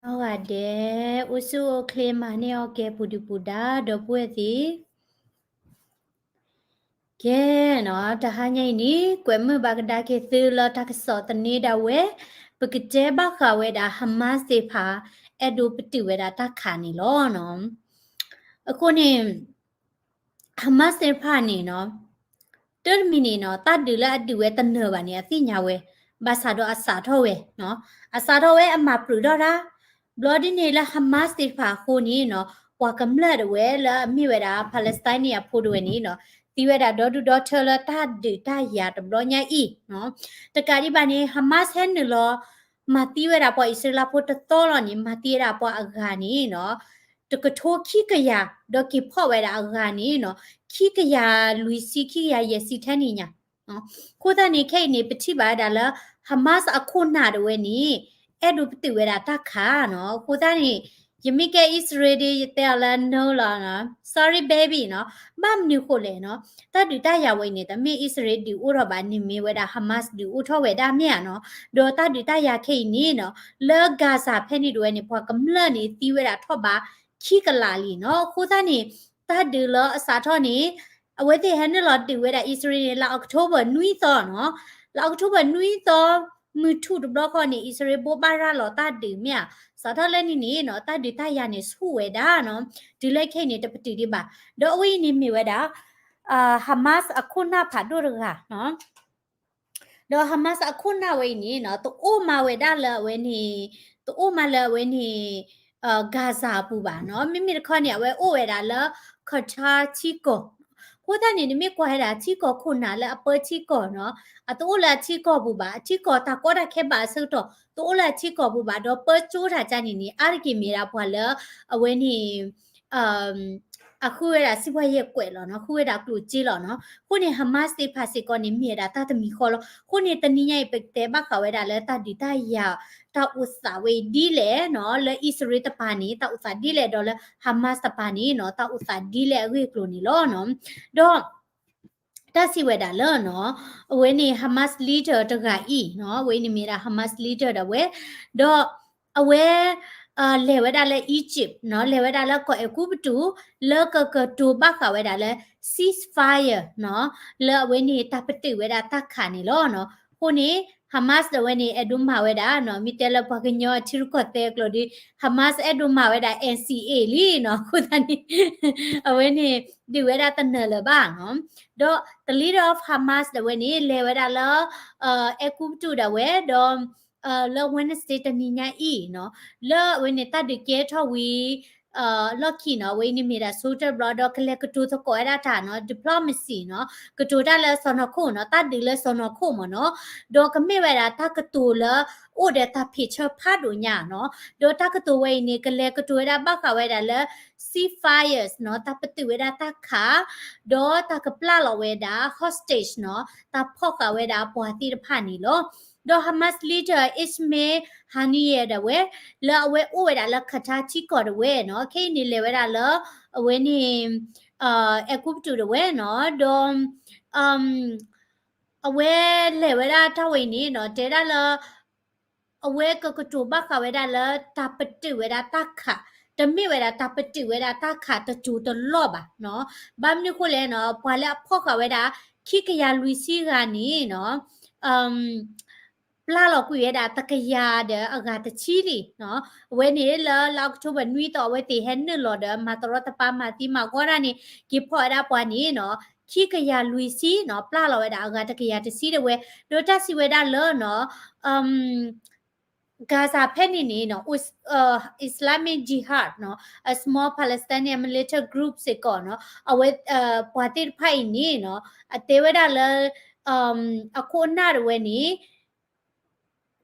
အဂၤဒဲး, အိၣ်ဆူၣ်အိၣ်ချ့မၤန့ၢ်အီၣ်ကဲပူၤဒုၣ်ပူၤဒါ ဒီပုၢ်ဝဲၢ်သ့ၣ်. ကဲနီၤ, တဟါညါအံၤန့ၣ် ကွဲးမုာ်ဘၣ်ကဒါက့ၤသုလၢတၢ်ကစီၣ်သန့ဒၣ်ဝဲ, ပကတဲဘၣ်ဃးဝဲဒၣ် Hamas သ့ၣ်တဖၣ် အဲၣ်ဒိးပတုာ်ဝဲဒၣ်တၢ်ခးန့ၣ်လီၤနီၤ. အဃိန့ၣ် Hamas သ့ၣ်တဖၣ်န့ၣ်နီၤ, တၢ်တမံၤန့ၣ်နီၤ, တၢ်ဒုးလၢအဒုးဝဲတနၢၤဘၣ်န့ၣ် အသ့ၣ်ညါဝဲ, ဘၣ်ဆၣ်ဒီးအစးထီၣ်ဝဲ, အစးထီၣ်ဝဲအမၤပြူးထီၣ်တၢ်, ဘျီဒ်န့ၣ်လၢ Hamas သ့ၣ်တဖၣ်အဃိန့ၣ်နီၤ, ပှၤကမျၢၢ်ဒၣ်ဝဲလၢအမ့ၢ်ဝဲဒၣ် Palestine အဖိဒၣ်ဝဲန့ၣ်နီၤ, သံဝဲဒၣ်ဒီဒူၣ်ဒီထၢလၢတၢ်ဒုးတၢ်ယၤတဘျီညါအံၤနီၤ. တကးဒံးဘၣ်န့ၣ် Hamas ဟဲနုာ်လီၤ မၤသံဝဲဒၣ်ပှၤအံၣ်စရ့လးဖိတသီလီၤန့ၣ်, မၤသံဝဲဒၣ်ပှၤအဂၤန့ၣ်နီၤ, တကထိခံကယၤ, ဒီးက့ၤဖီၣ်ဝဲဒၣ်အဂၤန့ၣ်နီၤ, ခံကယၤလွံၢ်ဆံ ခံကယၤယဲၢ်ဆံထဲန့ၣ်ညါ. အဃိသတးန့ၣ် ခဲအံၤန့ၣ် ပထံၣ်ဘၣ်ဝဲဒၣ်လၢ Hamas အခိၣ်နၢ်ဒၣ်ဝဲန့ၣ် အဲၣ်ဒိးပတုာ်ဝဲဒၣ်တၢ်ခးနီၤ. အဃိသတးန့ၣ် ယမ့ၢ်ကဲအံၣ်စရ့လးဒီး ယတဲအီၤလၢ no လီၤ, sorry baby နီၤ. ဘၣ်မနုၤဃိလဲၣ်နီၤ, တၢ်ဒုးတၢ်ယၤဝဲအံၤန့ၣ် တမ့ၢ်အံၣ်စရ့လးဒုးအိၣ်ထီၣ်ဘၣ်, န့ၣ်မ့ၢ်ဝဲဒၣ် Hamas ဒုးအိၣ်ထီၣ်ဝဲဒၣ်မ့ၢ်ဧါနီၤ. ဒီးတၢ်ဒုးတၢ်ယၤခဲအံၤန့ၣ်နီၤ, လၢ Gaza ဖဲန့ၣ်ဒၣ်ဝဲန့ၣ် ပှၤကမျၢၢ်န့ၣ်သံဝဲဒၣ်ထီၣ်ဘးခံကလးလံနီၤ. အဃိသတးန့ၣ် တၢ်ဒုးလၢအစးထီၣ်န့ၣ် အဝဲသ့ၣ်ဟဲနုာ်လီၤဒုးဝဲဒၣ်အံၣ်စရ့လးန့ၣ် လါအီးကထိဘၢၣ်နွံသီနီၤ, လါအီးကထိဘၢၣ်နွံသီ မုၢ်ထူၣ်တဘျီဃီန့ၣ် အံၣ်စရ့လးဘိးဘၣ်ရၤလီၤတၢ်ဒုးမ့ၢ်ဧါ, စးထီၣ်လၢန့ၣ်န့ၣ်နီၤ, တၢ်ဒုးတၢ်ယၤန့ၣ်ဆူၣ်ဝဲဒၣ်နီၤ, တုၤလၢခဲအံၤန့ၣ် တပတုာ်ဒံးဘၣ်. ဒီးအဝဲအံၤန့ၣ်မ့ၢ်ဝဲဒၣ် Hamas အခိၣ်နၢ်ဖးဒိၣ်တဂၤနီၤ. ဒီး Hamas အခိၣ်နၢ်ဝဲအံၤန့ၣ်နီၤ, တအိၣ်မးဝဲဒၣ်လၢအဝဲန့ၣ်, တအိၣ်မးလၢအဝဲန့ၣ် Gaza အပူၤဘၣ်နီၤ. မ့မ့ၢ်တခီန့ၣ် အဝဲအိၣ်ဝဲဒၣ်လၢ Qatar ထံကီၢ်, အဃိသတးန့ၣ် နမ့ၢ်ကွၢ်ဝဲဒၣ်ထံကီၢ်ခိၣ်နၢ်လၢအပၢထံကီၢ်နီၤ, အတအိၣ်လၢအထံကီၢ်ပူၤဘၣ်, အထံကီၢ်တၢ်ကီတၢ်ခဲဘၣ်အဆၢကတီၢ် တအိၣ်လၢအထံကီၢ်ပူၤဘၣ်, ဒီးပၢကၠိတၢ်ကါန့ၣ်န့ၣ် အါတက့ၢ်မ့ၢ်ဒၣ်ပှၤလၢ အဝဲန့ၣ် အဃုဝဲဒၣ်စံးပှၤယဲၢ်ကွဲးလီၤနီၤ, ဃုဝဲဒၣ်ကျိၣ်စ့လီၤနီၤ. အဃိန့ၣ် Hamas သ့ၣ်တဖၣ်စ့ၢ်ကီးန့ၣ် မ့ၢ်ဝဲဒၣ်တၢ်တမံၤဃီလီၤ. အဃိန့ၣ် တနံၤညါအံၤ ပကတဲဘၣ်ဃးဝဲဒၣ်လၢတၢ်ဒုးတၢ်ယၤ တၢ်အိၣ်သးဝဲအံၤဒ်လဲၣ်နီၤ, လၢအံၣ်စရ့လးတပၤန့ၣ် တၢ်အိၣ်သးဒ်လဲၣ်, ဒီးလၢ Hamas တပၤန့ၣ်နီၤ တၢ်အိၣ်သးဒ်လဲၣ်အဂ့ၢ်အကျိၤန့ၣ်လီၤနီၤ. ဒီး တၢ်စံးဝဲဒၣ်လၢနီၤ, အဝဲန့ၣ် Hamas leader တဂၤအံၤနီၤ, အဝဲန့ၣ်မ့ၢ်ဒၣ် Hamas leader ဒၣ်ဝဲ, ဒီးအဝဲ လဲၤဝဲဒၣ်လၢ Egypt နီၤ, လဲၤဝဲဒၣ်လၢကီၢ်အဲၤကူပတူး လၢကကတိၤဘၣ်ဃးဝဲဒၣ်လၢ ceasefire နီၤ, လၢအဝဲန့ၣ်တၢ်ပတုာ်ဝဲဒၣ်တၢ်ခးန့ၣ်လီၤနီၤ. အဃိန့ၣ် Hamas ဒၣ်ဝဲန့ၣ် အဲၣ်ဒိးမၤဝဲဒၣ်နီၤ, မ့ၢ်တဲလၢပှၤကညီအထံရူၢ်ကီၢ်သဲးအကျိၤဒီး Hamas အဲၣ်ဒိးမၤဝဲဒၣ် NCA လံနီၤ, အဃိသတးန့ၣ် အဝဲန့ၣ် ဒုးဝဲဒၣ်တနၢၤလၢၤဘၣ်နီၤ. ဒီး the leader of Hamas ဒၣ်ဝဲန့ၣ် လဲၤဝဲဒၣ်လၢ အဲၤကူပတူးဒၣ်ဝဲ, ဒီး လၢ Wednesday တနံၤညါအံၤနီၤ, လၢအဝဲန့ၣ်တၢ်ဒုးကဲထီၣ်ဝံၤ လီၢ်ခံနီၤ, အဝဲအံၤန့ၣ်မ့ၢ်ဒၣ် ဆိကတၢၢ်တဘျီ ဒီးကလဲၤကတိၤသကိးဝဲဒၣ်တၢ်နီၤ, diplomacy နီၤ, ကတိၤတၢ်လၢစီၢ်နီၤခိၣ်နီၤ, တၢ်ဒုးလၢစီၢ်နီၤခိၣ်မ့ၢ်နီၤ, ဒီးကမ့ၢ်ဝဲဒၣ်တၢ်ကတိၤလၢ အိၣ်ဒီးတၢ်ဖံးဆၢဖးဒိၣ်ညါနီၤ, ဒီးတၢ်ကတိၤဝဲအံၤန့ၣ် ကလဲၤကတိၤဝဲဒၣ်ဘၣ်ဃးဝဲဒၣ်လၢ ceasefires နီၤ, တၢ်ပတုာ်ဝဲဒၣ်တၢ်ခး, ဒီးတၢ်ကပျၢ်လီၤဝဲဒၣ် hostage နီၤ, တၢ်ဖီၣ်ဃာ်ဝဲဒၣ်ပှၤသ့ၣ်တဖၣ်န့ၣ်လီၤ. ဒီး Hamas leader Ismail Haniyeh ဒၣ်ဝဲ လၢအဝဲအိၣ်ဝဲဒၣ်လၢ Qatar ထံကီၢ်ဒၣ်ဝဲနီၤ, ခဲအံၤန့ၣ်လဲၤဝဲဒၣ်လၢ အဝဲန့ၣ် အဲၤကူပတူးဒၣ်ဝဲနီၤ, ဒီး အဝဲလဲၤဝဲဒၣ်တၢ်ဝဲအံၤန့ၣ်နီၤ, တဲဒၣ်လၢ အဝဲကကတိၤဘၣ်ဃးဝဲဒၣ်လၢတၢ်ပတုာ်ဝဲဒၣ်တၢ်ခး, တမ့ၢ်ဝဲဒၣ်တၢ်ပတုာ်ဝဲဒၣ်တၢ်ခးတစိၤတလီၢ်ဘၣ်နီၤ. ဘၣ်မနုၤအဃိလဲၣ်နီၤ, ပှၤလၢအဖီၣ်ဃာ်ဝဲဒၣ် ခံကယၤလွံၢ်ဆံဂၤန့ၣ်နီၤ, ပျၢ်လီၤကွံာ်ဝဲဒၣ်တကယၤဒီးအဂၤတဆံလံနီၤ. အဝဲန့ၣ်လၢလါအီးကထိဘၢၣ်နွံသီ အဝဲသ့ၣ်ဟဲနုာ်လီၤဒီး မၤတရီတပါ မၤသံမၤဂီၢ်တၢ်န့ၣ် က့ၤဖီၣ်ဝဲဒၣ်ပှၤန့ၣ်နီၤ ခံကယၤလွံၢ်ဆံနီၤ, ပျၢ်လီၤဝဲဒၣ်အဂၤတကယၤတဆံဒၣ်ဝဲ, ဒီးတၢ်စံးဝဲဒၣ်လၢနီၤ Gaza ဖဲန့ၣ်န့ၣ်နီၤ Islamic Jihad နီၤ a small Palestinian militant group စ့ၢ်ကီးနီၤ, အဝဲ ပှၤသ့ၣ်တဖၣ်အံၤန့ၣ်နီၤ အတဲဝဲဒၣ်လၢ အခိၣ်အနၢ်ဒၣ်ဝဲန့ၣ်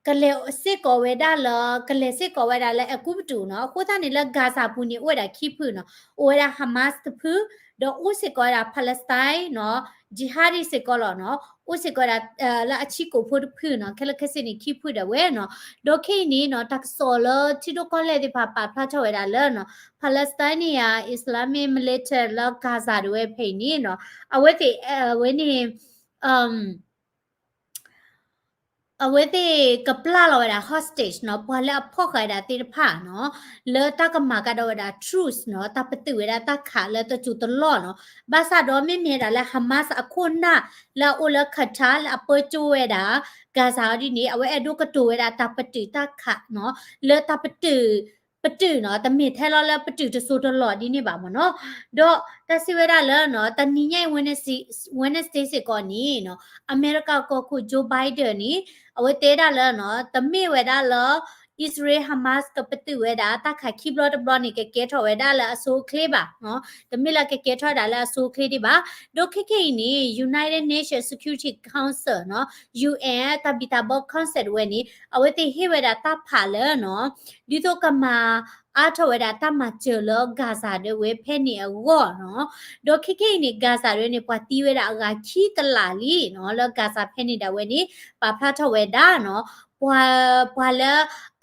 ကလဲၤစ့ၢ်ကီးဝဲဒၣ်လၢ ကလဲၤစ့ၢ်ကီးဝဲဒၣ်လၢအဲၤကူပတူးနီၤ. အဃိသတးန့ၣ်လၢ Gaza ပူၤန့ၣ် အိၣ်ဝဲဒၣ်ခံဖုနီၤ, အိၣ်ဝဲဒၣ် Hamas တဖု, ဒီးအိၣ်စ့ၢ်ကီးဝဲဒၣ် Palestine နီၤ Jihadi စ့ၢ်ကီးလီၤနီၤ, အိၣ်စ့ၢ်ကီးဝဲဒၣ် လၢအဆံးကိာ်ဖိတဖုနီၤ, ခဲလၢာ်ခဲဆ့န့ၣ် ခံဖုဒၣ်ဝဲနီၤ. ဒီးခဲအံၤန့ၣ်နီၤ တၢ်ကစီၣ်လၢထံဒိၣ်ကီၢ်လဲၢ်သ့ၣ်တဖၣ်ပာ်ဖျါထီၣ်ဝဲဒၣ်လၢနီၤ Palestine န့ၣ် Islamic militant လၢ Gaza ဒၣ်ဝဲဖဲအံၤန့ၣ်နီၤ အဝဲသ့ၣ် အဝဲန့ၣ် အ အဝဲသ့ၣ်ကပျၢ်လီၤဝဲဒၣ် hostage နီၤ, ပှၤလၢအဖီၣ်ဃာ်ဝဲဒၣ်သ့ၣ်တဖၣ်နီၤ, လၢတၢ်ကမၤကဒီးဝဲဒၣ် truce နီၤ, တၢ်ပတုာ်ဝဲဒၣ်တၢ်ခးလၢတစိၢ်တလီၢ်နီၤ. ဘၣ်ဆၣ်ဒီးမ့မ့ၢ်ဝဲဒၣ်လၢ Hamas အခိၣ်နၢ်လၢအအိၣ်လၢ Qatar လၢအပၢကၠိဝဲဒၣ် Gaza အီၤဒ်န့ၣ် အဝဲအဲၣ်ဒိးကတိၤဝဲဒၣ်တၢ်ပတုာ်တၢ်ခးနီၤ, လၢတၢ်ပတုာ် ပတုာ်နီၤ, တမ့ၢ်ထဲလီၤလၢပတုာ်တစိၢ်တလီၢ်ဒ်န့ၣ်ဘၣ်မ့ၢ်နီၤ. ဒီးတၢ်စံးဝဲဒၣ်လၢနီၤ, တနံၤညါအံၤ Wednesday စ့ၢ်ကီးန့ၣ်နီၤ, အမဲရကၤကီၢ်ခိၣ် Joe Biden န့ၣ် အဝဲတဲဒၣ်လၢနီၤ, တမ့ၢ်ဝဲဒၣ်လၢ အံၣ်စရ့လး Hamas ကပတုာ်ဝဲဒၣ်တၢ်ခးခံဘျီတဘျီန့ၣ် ကကဲထီၣ်ဝဲဒၣ်လၢအဆိအချ့ဘၣ်နီၤ, တမ့ၢ်လၢကကဲထီၣ်ဝဲဒၣ်လၢအဆိအချ့ဒံးဘၣ်. ဒီးခဲခဲအံၤန့ၣ် United Nations Security Council နီၤ, UN တၢ်ဘံၣ်တၢ်ဘၢ Council တဝဲန့ၣ် အဝဲသ့ၣ်ဟ့ၣ်ဝဲဒၣ်တၢ်ဖးလၢနီၤ, ဒ်သိးကမၤအါထီၣ်ဝဲဒၣ်တၢ်မၤစၢၤလၢ Gaza ဒၣ်ဝဲဖဲန့ၣ်အဂီၢ်နီၤ. ဒီးခဲခဲအံၤန့ၣ် Gaza ဒၣ်ဝဲန့ၣ် ပှၤသံဝဲဒၣ်အဂၤခံကလးလံနီၤ, လၢ Gaza ဖဲန့ၣ်ဒၣ်ဝဲန့ၣ် ပာ်ဖျါထီၣ်ဝဲဒၣ်နီၤ, ပှၤ ပှၤလၢ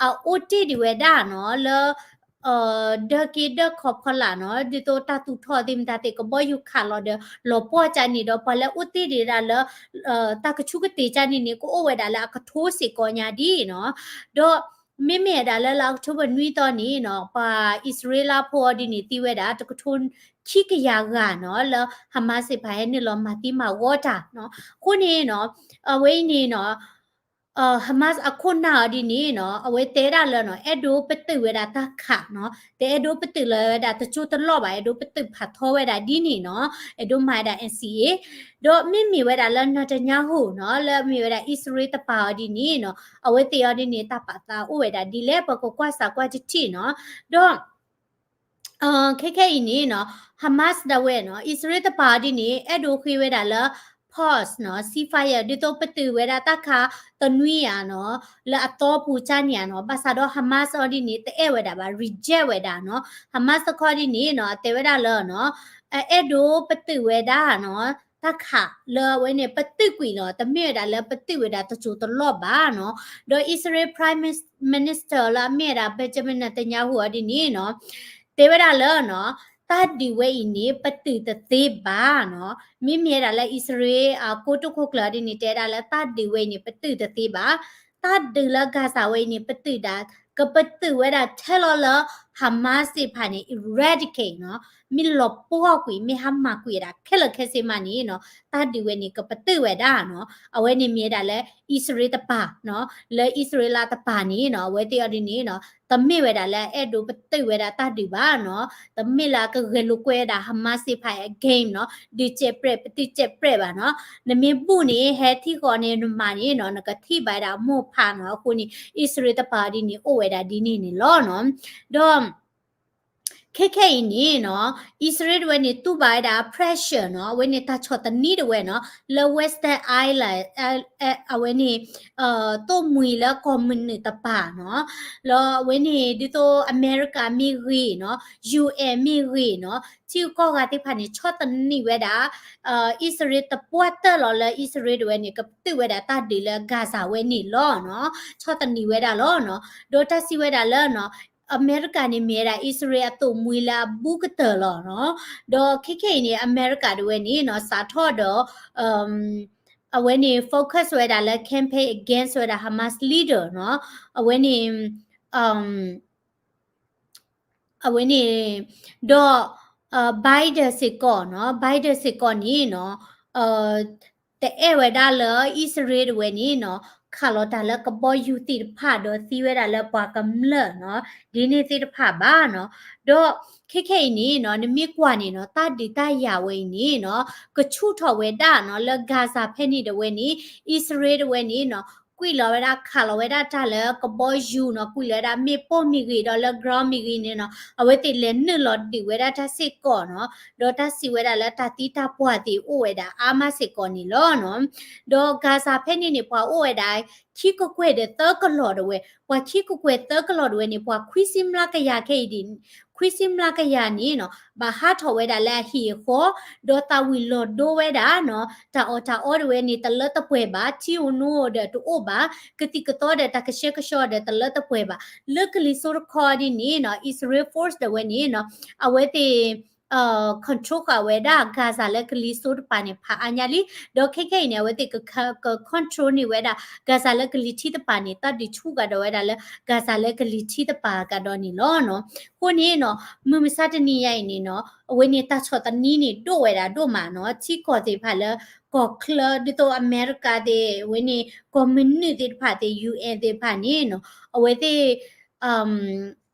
အအိၣ်တ့ၢ်ဒံးဝဲဒၣ်နီၤ, လၢ ဒၢက့ဒၢခီဖီလာ်နီၤ, ဒ်သိးတၢ်သူၣ်ထီၣ်သ့ၣ်မတၤသ့ၣ် ကဘီယူၤခးလီၤဒီး လီၤပှီၢ်ကၢ်န့ၣ်ဒီး ပှၤလၢအိၣ်တ့ၢ်ဒံးဝဲဒၣ်လၢ တၢ်ကဆူၣ်ကတ့ၤကၢ်န့ၣ်န့ၣ် ကအိၣ်ဝဲဒၣ်လၢအကထိစ့ၢ်ကီးညါဒ်နီၤ. ဒီးမ့မ့ၢ်ဝဲဒၣ်လၢ လၢ October နွံသီန့ၣ်နီၤ, ပှၤအံၣ်စရ့လးဖိအီၤဒ်န့ၣ် သံဝဲဒၣ် တကထိခံကယၤဂၤနီၤ, လၢ Hamas သ့ၣ်တဖၣ်ဟဲနုာ်လီၤမၤသံမၤဂီၤတၢ်နီၤ. အဃိန့ၣ်နီၤ, အဝဲအံၤန့ၣ်နီၤ Hamas အခိၣ်နၢ်အီၤဒ်န့ၣ်နီၤ, အဝဲတဲဒၣ်လၢနီၤ, အဲၣ်ဒိးပတုာ်ဝဲဒၣ်တၢ်ခးနီၤ, တအဲၣ်ဒိးပတုာ်လၢၤဝဲဒၣ်တစိၢ်တလီၢ်ဘၣ်, အဲၣ်ဒိးပတုာ်ဖးထီဝဲဒၣ်ဒ်န့ၣ်နီၤ, အဲၣ်ဒိးမၤဝဲဒၣ် NCA. ဒီးမ့မ့ၢ်ဝဲဒၣ်လၢ Netanyahu နီၤ, လၢအမ့ၢ်ဝဲဒၣ်အံၣ်စရ့လးတပၤအီၤဒ်န့ၣ်နီၤ, အဝဲသ့ၣ်အီၤဒ်န့ၣ် တၢ်ပာ်သးအိၣ်ဝဲဒၣ်ဒ်လဲၣ် ပကကွၢ်စးကွၢ်တထံၣ်နီၤ. ဒီး ခဲခဲအံၤန့ၣ်နီၤ, Hamas ဒၣ်ဝဲနီၤ, အံၣ်စရ့လးတပၤအီၤဒ်န့ၣ် အဲၣ်ဒိးဃ့ဝဲဒၣ်လၢ pause နီၤ, ceasefire ဒ်သိးပတုာ်ဝဲဒၣ်တၢ်ခးတနွံဧါနီၤ, လၢအသီပူၤကၢ်န့ၣ်ဧါနီၤ. ဘၣ်ဆၣ်ဒီး Hamas အီၤဒ်န့ၣ် တအဲၣ်ဝဲဒၣ်ဘၣ်, reject ဝဲဒၣ်နီၤ. Hamas တခီဒ်န့ၣ်နီၤ, အတဲဝဲဒၣ်လၢနီၤ, အဲၣ်ဒိးပတုာ်ဝဲဒၣ်နီၤ, တၢ်ခးလၢအဝဲန့ၣ် ပတုာ်ကွံာ်လီၤ, တမ့ၢ်ဝဲဒၣ်လၢပတုာ်ဝဲဒၣ်တစိၢ်တလီၢ်ဘၣ်နီၤ. ဒီးအံၣ်စရ့လး Prime Minister လၢအမ့ၢ်ဝဲဒၣ် Benjamin Netanyahu အီၤဒ်န့ၣ်နီၤ, တဲဝဲဒၣ်လၢနီၤ, တၢ်ဒုးဝဲအံၤန့ၣ် ပတုာ်တသ့ဘၣ်နီၤ. မ့မ့ၢ်ဝဲဒၣ်လၢအံၣ်စရ့လး အကိတိာ်ခိၣ်ကျၢၢ်ဒ်န့ၣ် တဲဝဲဒၣ်လၢတၢ်ဒုးဝဲအံၤန့ၣ် ပတုာ်တသ့ဘၣ်. တၢ်ဒုးလၢ Gaza ဝဲအံၤန့ၣ် ပတုာ်ဒၣ်, ကပတုာ်ဝဲဒၣ်ထဲလီၤလၢ Hamas သ့ၣ်တဖၣ်န့ၣ် eradicate နီၤ, မ့ၢ်လီၤပှီၢ်ကွံာ် မ့ၢ်ဟါမၢ်ကွံာ်ဝဲဒၣ်ခဲလၢာ်ခဲဆ့မးန့ၣ်နီၤ, တၢ်ဒုးဝဲန့ၣ် ကပတုာ်ဝဲဒၣ်နီၤ. အဝဲန့ၣ်မ့ၢ်ဝဲဒၣ်လၢအံၣ်စရ့လးတပၤနီၤ, လၢအံၣ်စရ့လးတပၤန့ၣ်နီၤ, အဝဲသ့ၣ်အီၤဒ်န့ၣ်နီၤ, တမ့ၢ်ဝဲဒၣ်လၢအအဲၣ်ဒိးပတုာ်ဝဲဒၣ်တၢ်ဒုးဘၣ်နီၤ, တမ့ၢ်လၢအကဂဲၤလိာ်ကွဲဝဲဒၣ် Hamas သ့ၣ်တဖၣ်အ game နီၤ, ဒုးစဲးပြဲး ပတုာ်စဲးပြဲးဘၣ်နီၤ. နမ့ၢ်ဘူၣ်န့ၣ် ဟဲထံၣ်ဃီန့ၣ်နမၤန့ၣ်နီၤ, နကထံၣ်ဘၣ်ဝဲဒၣ်အမိၢ်ဖးနီၤ. အဃိန့ၣ် အံၣ်စရ့လးတပၤအီၤဒ်န့ၣ် အိၣ်ဝဲဒၣ်ဒ်န့ၣ်န့ၣ်လီၤနီၤ. ဒီး ခဲခဲအံၤန့ၣ်နီၤ, အံၣ်စရ့လးတဝဲန့ၣ် တူၢ်ဘၣ်ဝဲဒၣ် pressure နီၤ, အဝဲန့ၣ်တၢ်ဆီၣ်သနံးတဝဲနီၤ, လၢ Western Island အဝဲန့ၣ် သိၣ်မှံၤလၢကီၢ်မုၢ်နုာ်တပၤနီၤ, လၢအဝဲန့ၣ် ဒ်သိးအမဲရကၤမ့ၢ်ဂ့ၤနီၤ, UN မ့ၢ်ဂ့ၤနီၤ, ထံဂုၤကီၢ်ဂၤသ့ၣ်တဖၣ်န့ၣ် ဆီၣ်သနံးဝဲဒၣ် အံၣ်စရ့လးတပှၢ်တၢၢ်လီၤလၢအံၣ်စရ့လးတဝဲန့ၣ် ကပတုာ်ဝဲဒၣ်တၢ်ဒုးလၢ Gaza ဝဲန့ၣ်လီၤနီၤ, ဆီၣ်သနံးဝဲဒၣ်လီၤနီၤ. ဒီးတၢ်စံးဝဲဒၣ်လၢနီၤ, အမဲရကၤန့ၣ်မ့ၢ်ဝဲဒၣ်အံၣ်စရ့လးအသိၣ်မှံၤလၢအဘူးကတၢၢ်လီၤနီၤ. ဒီးခဲခဲအံၤန့ၣ် အမဲရကၤတဝဲန့ၣ်နီၤ စးထီၣ်ဒီး အဝဲန့ၣ် focus ဝဲဒၣ်လၢ campaign against ဝဲဒၣ် Hamas leader နီၤ, အဝဲန့ၣ် အဝဲန့ၣ် ဒီး Biden စ့ၢ်ကီးနီၤ, Biden စ့ၢ်ကီးန့ၣ်နီၤ တအဲၣ်ဝဲဒၣ်လၢအံၣ်စရ့လးတဝဲန့ၣ်နီၤ ခးလီၤတၢ်လၢကဘီယူၤသ့ၣ်တဖၣ် ဒီးသံဝဲဒၣ်လၢပှၤကမျၢၢ်နီၤ ဒ်န့ၣ်သ့ၣ်တဖၣ်ဘၣ်နီၤ. ဒီးခဲခဲအံၤန့ၣ်နီၤ နမ့ၢ်ကွၢ်န့ၣ်နီၤ တၢ်ဒုးတၢ်ယၤဝဲအံၤန့ၣ်နီၤ ကဆူၣ်ထီၣ်ဝဲဒၣ်နီၤ လၢ Gaza ဖဲန့ၣ်တဝဲန့ၣ် အံၣ်စရ့လးတဝဲန့ၣ်နီၤ ကွံာ်လီၤဝဲဒၣ် ခးလီၤဝဲဒၣ်တၢ်လၢကဘီယူၤနီၤ ကွံာ်လီၤဝဲဒၣ်မ့ၣ်ပိၢ်မ့ၢ်ဂ့ၤဒီးလၢ ground မ့ၢ်ဂ့ၤန့ၣ်နီၤ အဝဲသ့ၣ်လဲၤနုာ်လီၤဒုးဝဲဒၣ်တၢ်စ့ၢ်ကီးနီၤ ဒီးတၢ်စံးဝဲဒၣ်လၢတၢ်သံတၢ်ပှၢ်သ့ၣ်အိၣ်ဝဲဒၣ်အါမးစ့ၢ်ကီးန့ၣ်လီၤနီၤ. ဒီး Gaza ဖဲန့ၣ်န့ၣ် ပှၤအိၣ်ဝဲဒၣ် ခံကကွဲၢ်ဒီးသၢကလီၢ်တဝဲ ပှၤခံကကွဲၢ်သၢကလီၢ်တဝဲန့ၣ် ပှၤခွံဆံမျးကယၤခဲအံၤဒ် ခွံဆံမျးကယၤန့ၣ်နီၤ ဘၣ်ဟးထီၣ်ဝဲဒၣ်လၢအဟံၣ်အဃီ ဒီးသးဝံၤလီၤဒိဝဲဒၣ်နီၤ တၢ်အီၣ်တၢ်အီတဝဲန့ၣ် တလၢတပှဲၤဘၣ် ထံဧိၤနိဧိၤဒီးတအိၣ်ဘၣ် ကသံၣ်ကသီဒီးတၢ်ကဆှဲကဆှီဒီးတလၢတပှဲၤဘၣ် လၢကလံၤစိးတခီဒ်န့ၣ်နီၤ အံၣ်စရ့လး force တဝဲန့ၣ်နီၤ အဝဲသ့ၣ် control ဃာ်ဝဲဒၣ် Gaza လၢကလံၤစိးတပၤန့ၣ် ဖးအါညါလံ. ဒီးခဲခဲအံၤန့ၣ် အဝဲသ့ၣ်က က control န့ၢ်ဝဲဒၣ် Gaza လၢကလံၤထံးတပၤန့ၣ် တၢ်ဒုးဆူၣ်ကဒီးဝဲဒၣ်လၢ Gaza လၢကလံၤထံးတပၤကဒီးန့ၣ်လီၤနီၤ. အဃိန့ၣ်နီၤ မုၢ်မဆါတနံၤညါအံၤန့ၣ်နီၤ အဝဲန့ၣ်တၢ်ဆီၣ်သနံးန့ၣ် ဒိၣ်ဝဲဒၣ်ဒိၣ်မးနီၤ. ထံကီၢ်သ့ၣ်တဖၣ်လၢ ကီၢ်ချၢ ဒ်သိးအမဲရကၤသ့ၣ် အဝဲန့ၣ် ကီၢ်မုၢ်နုာ်သ့ၣ်တဖၣ်သ့ၣ် ယူၣ်အဲၣ် သ့ၣ်တဖၣ်န့ၣ်နီၤ အဝဲသ့ၣ်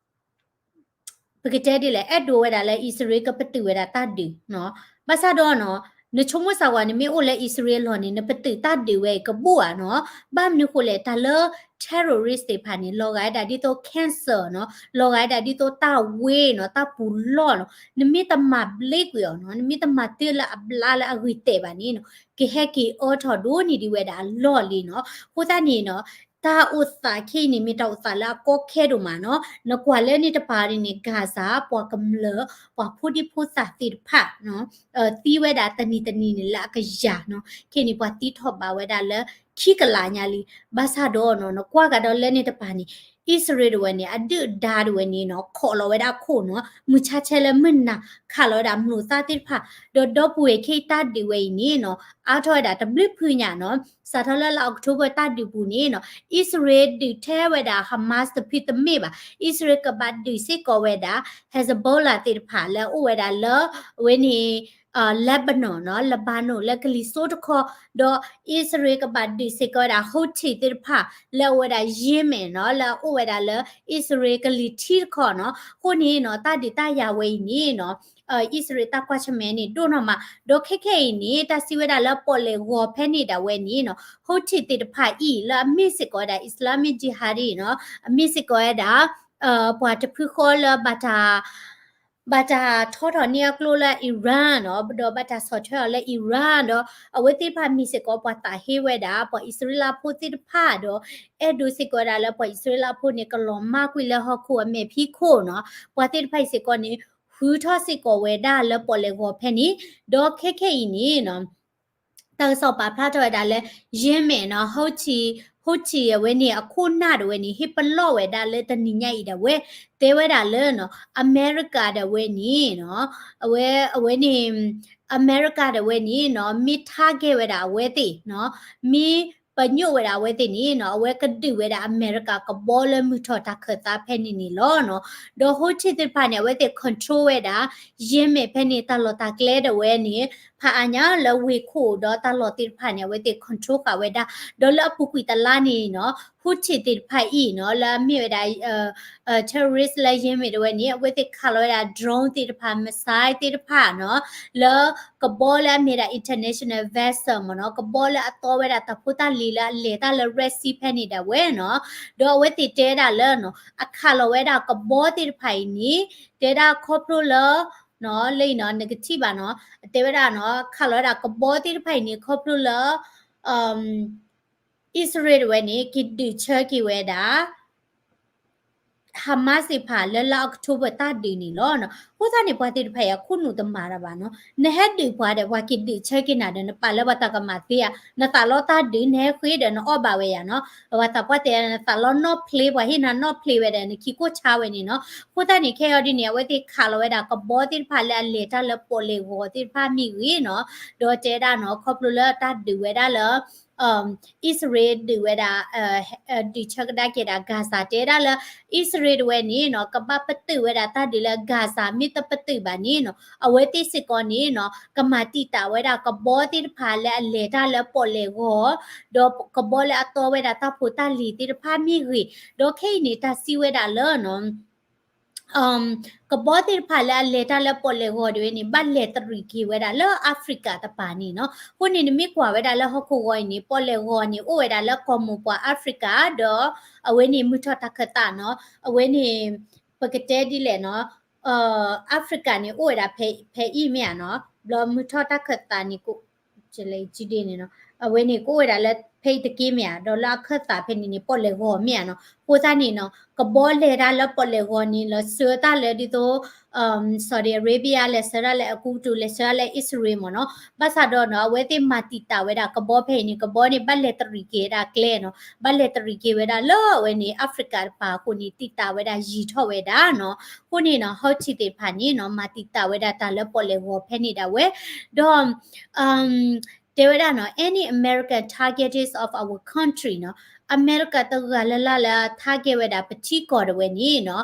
ပကတဲဒ်လဲၣ် အဲၣ်ဒိးဝဲဒၣ်လၢအံၣ်စရ့လးကပတုာ်ဝဲဒၣ်တၢ်ဒုးနီၤ. ဘၣ်ဆၣ်ဒီးနီၤ နဆိကမိၣ်စ့ၢ်ကီး နမ့ၢ်အိၣ်လၢအံၣ်စရ့လးအလီၢ်န့ၣ် နပတုာ်တၢ်ဒုးဝဲအံၤကဘူၣ်ဧါနီၤ. ဘၣ်မနုၤဃိလဲၣ် တၢ်လၢ terrorist သ့ၣ်တဖၣ်န့ၣ် လီၤဂာ်ဝဲဒၣ်ဒ်သိး cancer နီၤ, လီၤဂာ်ဝဲဒၣ်ဒ်သိးတၢ်ဝ့နီၤ, တၢ်ပူၤလီၢ်နီၤ. နမ့ၢ်တမၤဘျ့ကွံာ်အီၤနီၤ, နမ့ၢ်တမၤတ့ၢ်လၢအဘျါလၢအဂ့ၤတဲာ်ဘၣ်န့ၣ်နီၤ, ကဟဲက့ၤအၢထီၣ်ဒိၣ်န့ၢ်ဒံးဝဲဒၣ်အလီၢ်လံနီၤ. အဃိသတးန့ၣ်နီၤ တၢ်အိၣ်သးခဲအံၤန့ၣ် မ့ၢ်တၢ်အိၣ်သးလၢအကီခဲဒိၣ်မးနီၤ. နကွၢ်လၢန့ၣ်တပၤန့ၣ် Gaza ပှၤကမျၢၢ် ပှၤဖိဒံဖိသၣ်သ့ၣ်တဖၣ်နီၤ သံဝဲဒၣ်တနံၤတနံၤန့ၣ်လၢအကယၤနီၤ. ခဲအံၤန့ၣ် ပှၤသံထီၣ်ဘးဝဲဒၣ်လၢခံကလးညါလံ. ဘၣ်ဆၣ်ဒီးနီၤ နကွၢ်ကဒီးလၢန့ၣ်တပၤန့ၣ် အံၣ်စရ့လးတဝဲန့ၣ် အဒုၣ်အဒါတဝဲန့ၣ်နီၤ ခိးလီၤဝဲဒၣ်အခိၣ်နီၤ, မုၢ်ဆါဆဲလၢမုၢ်နၤ ခးလီၤဝဲဒၣ်မျိာ်သၣ်သ့ၣ်တဖၣ်, ဒီးဒီပုၢ်ဝဲၢ်ခဲအံၤတၢ်ဒုးဝဲအံၤန့ၣ်နီၤ အါထီၣ်ဝဲဒၣ်တဘျုးဖုညါနီၤ. စးထီၣ်လၢလါအီးကထိဘၢၣ်တၢ်ဒုးပူၤန့ၣ်နီၤ အံၣ်စရ့လးဒုးထဲဝဲဒၣ် Hamas တဖုတမ့ၢ်ဘၣ်. အံၣ်စရ့လးကဘၣ်ဒုးစ့ၢ်ကီးဝဲဒၣ် Hezbollah သ့ၣ်တဖၣ်လၢအအိၣ်ဝဲဒၣ်လၢ အဝဲန့ၣ် Lebanon နီၤ, Lebanon လၢကလံၤစိးတခီ, ဒီးအံၣ်စရ့လးကဘၣ်ဒုးစ့ၢ်ကီးဝဲဒၣ် Houthi သ့ၣ်တဖၣ် လၢအအိၣ်ဝဲဒၣ် Yemen နီၤ, လၢအအိၣ်ဝဲဒၣ်လၢအံၣ်စရ့လးကလံၤထံးတခီနီၤ. အဃိန့ၣ်နီၤ တၢ်ဒုးတၢ်ယၤဝဲအံၤန့ၣ်နီၤ အံၣ်စရ့လးတၢ်ကွၢ်ဆၢၣ်မဲာ်န့ၣ်ဒိၣ်နီၢ်မး, ဒီးခဲခဲအံၤန့ၣ် တၢ်စံးဝဲဒၣ်လၢပီၣ်လဲၣ်ဂီၤဖဲန့ၣ်ဒၣ်ဝဲန့ၣ်နီၤ Houthi သ့ၣ်တဖၣ်အံၤ လၢအမ့ၢ်စ့ၢ်ကီးဝဲဒၣ် Islamic Jihadi နီၤ, အမ့ၢ်စ့ၢ်ကီးဝဲဒၣ် ပှၤတဖုဃီလၢဘၣ်တၢ် ဘၣ်တၢ်ထီထီၣ်န့ၢ်အကျိလၢ Iran နီၤ, ဒီးဘၣ်တၢ်ဆီၣ်ထွဲအီၤလၢ Iran ဒီး အဝဲသ့ၣ်တဖၣ်မ့ၢ်စ့ၢ်ကီးပှၤသးဟ့ဝဲဒၣ် ပှၤအံၣ်စရ့လးဖိသ့ၣ်တဖၣ်ဒီး အဲၣ်ဒိးစ့ၢ်ကီးဝဲဒၣ်လၢပှၤအံၣ်စရ့လးဖိန့ၣ် ကလီၤမၢ်ကွံာ်လၢဟီၣ်ခိၣ်အမဲာ်ဖံးခိၣ်နီၤ. ပှၤသ့ၣ်တဖၣ်အံၤစ့ၢ်ကီးန့ၣ် ဃုထီၣ်စ့ၢ်ကီးဝဲဒၣ်လၢပီၣ်လဲၣ်ဂီၤဖဲန့ၣ်, ဒီးခဲခဲအံၤန့ၣ်နီၤ တၢ်ကစီၣ်ပာ်ဖျါထီၣ်ဝဲဒၣ်လၢ Yemen နီၤ Houthi, Houthi အဝဲန့ၣ် အခိၣ်နၢ်ဒၣ်ဝဲန့ၣ် ဟ့ၣ်ပလီၢ်ဝဲဒၣ်လၢတနံၤညါအံၤဒၣ်ဝဲ တဲဝဲဒၣ်လၢနီၤ အမဲရကၤဒၣ်ဝဲန့ၣ်နီၤ အဝဲ အဝဲန့ၣ် အမဲရကၤဒၣ်ဝဲန့ၣ်နီၤ မ့ၢ် target ဝဲဒၣ်အဝဲသ့ၣ်နီၤ မ့ၢ်ပညိၣ်ဝဲဒၣ်အဝဲသ့ၣ်န့ၣ်နီၤ အဝဲကဒုးဝဲဒၣ်အမဲရကၤကဘီလၢမုၢ်ထီၣ်တၢ်ခၢၣ်သးဖဲန့ၣ်န့ၣ်လီၤနီၤ. ဒီး Houthi သ့ၣ်တဖၣ်န့ၣ် အဝဲသ့ၣ် control ဝဲဒၣ် Yemen ဖဲန့ၣ် တၢ်လီၢ်တၢ်ကျဲဒၣ်ဝဲန့ၣ် ဖးအါညါလၢဝ့ၢ်ခိၣ်ဒီးတၢ်လီၢ်သ့ၣ်တဖၣ်န့ၣ် အဝဲသ့ၣ် control ဃာ်ဝဲဒၣ်, ဒီးလၢအပူၤကွံာ်တလါန့ၣ်နီၤ Houthi သ့ၣ်တဖၣ်အံၤနီၤ လၢအမ့ၢ်ဝဲဒၣ် terrorist လၢ Yemen တဝဲန့ၣ် အဝဲသ့ၣ်ခးလီၤဝဲဒၣ် drone သ့ၣ်တဖၣ် missile သ့ၣ်တဖၣ်နီၤ လၢကဘီလၢအမ့ၢ်ဒၣ် international vessel မ့ၢ်နီၤ ကဘီလၢအသီဝဲဒၣ်တၢ်ဖိတၢ်လံၤလၢအလဲၤတၢ်လၢ Red Sea ဖဲန့ၣ်ဒၣ်ဝဲနီၤ. ဒီးအဝဲသ့ၣ်တဲဒၣ်လၢနီၤ အခးလီၤဝဲဒၣ်ကဘီသ့ၣ်တဖၣ်အံၤန့ၣ် တဲဒၣ်ခီဖျိလၢ နီၤ လၢအံၤနီၤ နကထံၣ်ဘၣ်နီၤ တဲဝဲဒၣ်နီၤ ခးလီၤဝဲဒၣ်ကဘီသ့ၣ်တဖၣ်အံၤန့ၣ် ခီဖျိလၢ အံၣ်စရ့လးတဝဲန့ၣ် က့ၤဒုးဆၢက့ၤဝဲဒၣ် Hamas သ့ၣ်တဖၣ်လၢလါအီးကထိဘၢၣ်တၢ်ဒုးန့ၣ်လီၤ. အဃိသတးန့ၣ် ပှၤသ့ၣ်တဖၣ်အံၤအခိၣ်နူာ်တမၤတၢ်ဘၣ်နီၤ. နဟဲဒုးပှၤဒီး ပှၤက့ၤဒုးဆၢက့ၤနၤဒီး နပာ်လၢပှၤတၢ်ကမၣ်သ့ဧါ, နသးလီတၢ်ဒုး နဟဲဃ့ဒီးနအီၣ်ဘၣ်ဝဲယၤနီၤ. ပှၤသးပှၢ်တဲ နသးလီနီၣ်ဖျ့ ပှၤဟ့ၣ်နၤနီၣ်ဖျ့ဝဲဒီး နခံကိၣ်ဆါဝဲန့ၣ်နီၤ. အဃိသတးန့ၣ် ခဲအံၤဒ်န့ၣ် အဝဲသ့ၣ်ခးလီၤဝဲဒၣ်ကဘီသ့ၣ်တဖၣ်လၢအလဲၤတၢ်လၢပီၣ်လဲၣ်ဂီၤသ့ၣ်တဖၣ်မ့ၢ်ဂ့ၤနီၤ. ဒီးတဲဒၣ်နီၤ ခီဖျိလၢတၢ်ဒုးဝဲဒၣ်လၢ အံၣ်စရ့လးဒုးဝဲဒၣ် ဒုးဆၢကဒါက့ၤဒၣ် Gaza တဲဒၣ်လၢ အံၣ်စရ့လးတဝဲန့ၣ်နီၤ ကဘၣ်ပတုာ်ဝဲဒၣ်တၢ်ဒုးလၢ Gaza မ့ၢ်တပတုာ်ဘၣ်န့ၣ်နီၤ အဝဲသ့ၣ်စ့ၢ်ကီးန့ၣ်နီၤ ကမၤတံာ်တာ်ဝဲဒၣ်ကဘီသ့ၣ်တဖၣ်လၢအလဲၤတၢ်လၢပီၣ်လဲၣ်ဂီၤ ဒီးကဘီလၢအသီဝဲဒၣ်တၢ်ဖိတၢ်လံၤသ့ၣ်တဖၣ်မ့ၢ်ဂ့ၤ, ဒီးခဲအံၤန့ၣ် တၢ်စံးဝဲဒၣ်လၢနီၤ ကဘီသ့ၣ်တဖၣ်လၢအလဲၤတၢ်လၢပီၣ်လဲၣ်ဂီၤဒၣ်ဝဲန့ၣ် ဘၣ်လဲၤတရံးက့ၤဝဲဒၣ်လၢ Africa တပၤန့ၣ်နီၤ. အဃိန့ၣ် နမ့ၢ်ကွၢ်ဝဲဒၣ်လၢဟီၣ်ခိၣ်ဂီၤအံၤန့ၣ် ပီၣ်လဲၣ်ဂီၤန့ၣ် အိၣ်ဝဲဒၣ်လၢကီၢ်မိၢ်ပှၢ် Africa ဒီး အဝဲန့ၣ်မုၢ်ထီၣ်တၢ်ခၢၣ်သးနီၤ အဝဲန့ၣ် ပကတဲဒ်လဲၣ်နီၤ Africa န့ၣ်အိၣ်ဝဲဒၣ်ဖဲအံၤမ့ၢ်ဧါနီၤ ဘျီမုၢ်ထီၣ်တၢ်ခၢၣ်သးန့ၣ် ကလဲၤကဒ့န့ၣ်နီၤ အဝဲန့ၣ်ကအိၣ်ဝဲဒၣ်လၢဖဲအံၤတက့ၢ်မ့ၢ်ဧါ, ဒီးလၢအခၢၣ်သးဖဲန့ၣ်န့ၣ် ပီၣ်လဲၣ်ဂီၤမ့ၢ်ဧါနီၤ. အဃိသတးန့ၣ်နီၤ ကဘီလဲၤတၢ်လၢပီၣ်လဲၣ်ဂီၤန့ၣ် လီၤစၢတၢ်လၢဒ်သိး Saudi Arabia လဲၤစၢတၢ်လၢအကူပတူး လဲၤစၢတၢ်လၢအံၣ်စရ့လ်မ့ၢ်နီၤ. ဘၣ်ဆၣ်ဒီးနီၤ အဝဲသ့ၣ်မၤတံာ်တာ်ဝဲဒၣ်ကဘီဖဲအံၤန့ၣ် ကဘီန့ၣ် ဘၣ်လဲၤတရံးက့ၤဝဲဒၣ်ကျဲနီၤ, ဘၣ်လဲၤတရံးက့ၤဝဲဒၣ်လၢအဝဲန့ၣ် Africa တပၤအဃိန့ၣ် တံာ်တာ်ဝဲဒၣ်ယံာ်ထီၣ်ဝဲဒၣ်နီၤ. အဃိန့ၣ်နီၤ Houthi သ့ၣ်တဖၣ်န့ၣ်နီၤ မၤတံာ်တာ်ဝဲဒၣ်တၢ်လၢပီၣ်လဲၣ်ဂီၤဖဲန့ၣ်ဒၣ်ဝဲ, ဒီး တဲဝဲဒၣ်နီၤ any American targets of our country နီၤ, အမဲရကၤတဂၤလၢ်လၢ်လၢ target ဝဲဒၣ်ပထံကီၢ်တဝဲန့ၣ်နီၤ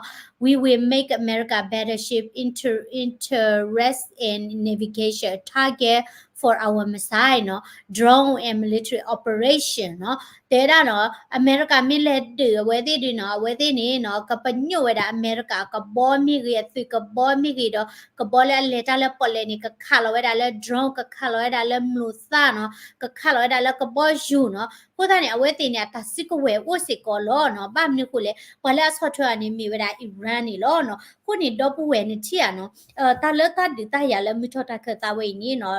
we will make America battleship inter interest and navigation target for our missile နီၤ drone and military operation နီၤ. တဲဒၣ်နီၤ အမဲရကၤမ့ၢ်လဲၤဒုးအဝဲသ့ၣ်ဒုးနီၤ အဝဲသ့ၣ်န့ၣ်နီၤ ကပညိၣ်ဝဲဒၣ်အမဲရကၤကဘီမ့ၢ်ဂ့ၤ အသုးကဘီမ့ၢ်ဂ့ၤဒီး ကဘီလၢအလဲၤတၢ်လၢပီၣ်လဲၣ်န့ၣ် ကခးလီၤဝဲဒၣ်လၢ drone ကခးလီၤဝဲဒၣ်လၢမျိာ်သၣ်နီၤ ကခးလီၤဝဲဒၣ်လၢကဘီယူၤနီၤ. အဃိသတးန့ၣ် အဝဲသ့ၣ်န့ၣ် အတၢ်စုကဝဲၤအိၣ်စ့ၢ်ကီးလီၤနီၤ. ဘၣ်မနုၤအဃိလဲၣ် ပှၤလၢအဆီၣ်ထွဲအီၤန့ၣ် မ့ၢ်ဝဲဒၣ် Iran န့ၣ်လီၤနီၤ. အဃိန့ၣ် ဒီပုၢ်ဝဲၢ်နထံၣ်ဧါနီၤ တၢ်လၢတၢ်ဒုးတၢ်ယၤလၢမုၢ်ထီၣ်တၢ်ခၢၣ်သးဝဲအံၤန့ၣ်နီၤ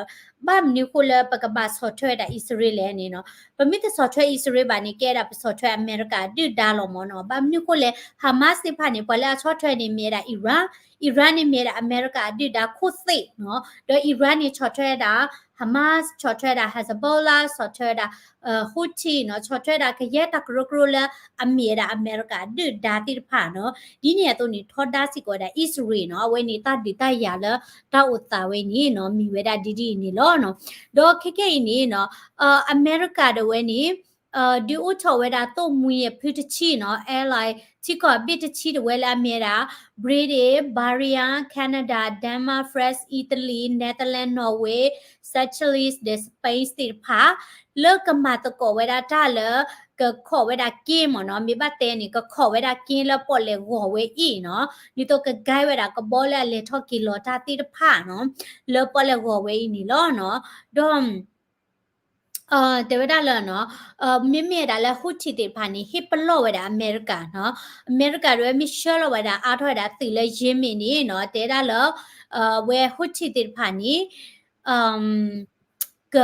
ဘၣ်မနုၤအဃိလၢပကဘၣ်ဆီၣ်ထွဲဝဲဒၣ်အံၣ်စရ့လးလဲၣ်န့ၣ်နီၤ. ပမ့ၢ်တဆီၣ်ထွဲအံၣ်စရ့လးဘၣ်န့ၣ် ကဲဒၣ်ပဆီၣ်ထွဲအမဲရကၤအဒုၣ်ဒါလီၤမ့ၢ်နီၤ. ဘၣ်မနုၤအဃိလဲၣ် Hamas သ့ၣ်တဖၣ်န့ၣ် ပှၤလၢအဆီၣ်ထွဲန့ၣ်မ့ၢ်ဝဲဒၣ် Iran, Iran န့ၣ်မ့ၢ်ဝဲဒၣ်အမဲရကၤအဒုၣ်ဒါခိၣ်သ့ၣ်နီၤ. ဒီး Iran န့ၣ်ဆီၣ်ထွဲဝဲဒၣ် Hamas ဆီၣ်ထွဲဝဲဒၣ် Hezbollah ဆီၣ်ထွဲဝဲဒၣ် Houthi နီၤ ဆီၣ်ထွဲဝဲဒၣ်ကယဲၢ်တၢ်ကရၢကရိလၢအမ့ၢ်ဝဲဒၣ်အမဲရကၤအဒုၣ်ဒါသ့ၣ်တဖၣ်နီၤ. ဒ်န့ၣ်အသိးန့ၣ် ထီဒါစ့ၢ်ကီးဝဲဒၣ်အံၣ်စရ့လးနီၤ အဝဲန့ၣ်တၢ်ဒုးတၢ်ယၤလၢတၢ်အိၣ်သးဝဲန့ၣ်နီၤ မ့ၢ်ဝဲဒၣ်ဒ်ဒ်အံၤန့ၣ်လီၤနီၤ. ဒီးခဲကဲအံၤန့ၣ်နီၤ အမဲရကၤဒၣ်ဝဲန့ၣ် ဒုးအိၣ်ထီၣ်ဝဲဒၣ်သိၣ်မှံအဖုတဆံနီၤ airline ထံကီၢ်အဘ့ၣ်တဆံဒၣ်ဝဲလၢအမ့ၢ်ဝဲဒၣ် Britain, Bahrain, Canada, Denmark, France, Italy, Netherlands, Norway, Seychelles ဒီး Spain သ့ၣ်တဖၣ် လၢကမၤသကိးဝဲဒၣ်တၢ်လၢ ကခိးဝဲဒၣ်က့မ့ၢ်နီၤ မ့ၢ်ဘၣ်တဲန့ၣ် ကခိးဝဲဒၣ်က့လၢပီၣ်လဲၣ်ဂီၤဝဲအံၤနီၤ ဒ်သိးကguideဝဲဒၣ်ကဘီလၢအလဲၤထီၣ်က့ၤလီၤတၢ်သ့ၣ်တဖၣ်နီၤ လၢပီၣ်လဲၣ်ဂီၤဝဲအံၤန့ၣ်လီၤနီၤ. ဒီး တဲဝဲဒၣ်လၢနီၤ မ့မ့ၢ်ဒၣ်လၢ Houthi သ့ၣ်တဖၣ်န့ၣ် ဟ့ၣ်ပလီၢ်ဝဲဒၣ်အမဲရကၤနီၤ အမဲရကၤဒၣ်ဝဲမ့ၢ်ဆှၢလီၤဝဲဒၣ်အါထီၣ်ဝဲဒၣ်သုးလၢယ့မ့ၣ်န့ၣ်နီၤ တဲဒၣ်လၢ အဝဲ Houthi သ့ၣ်တဖၣ်န့ၣ် က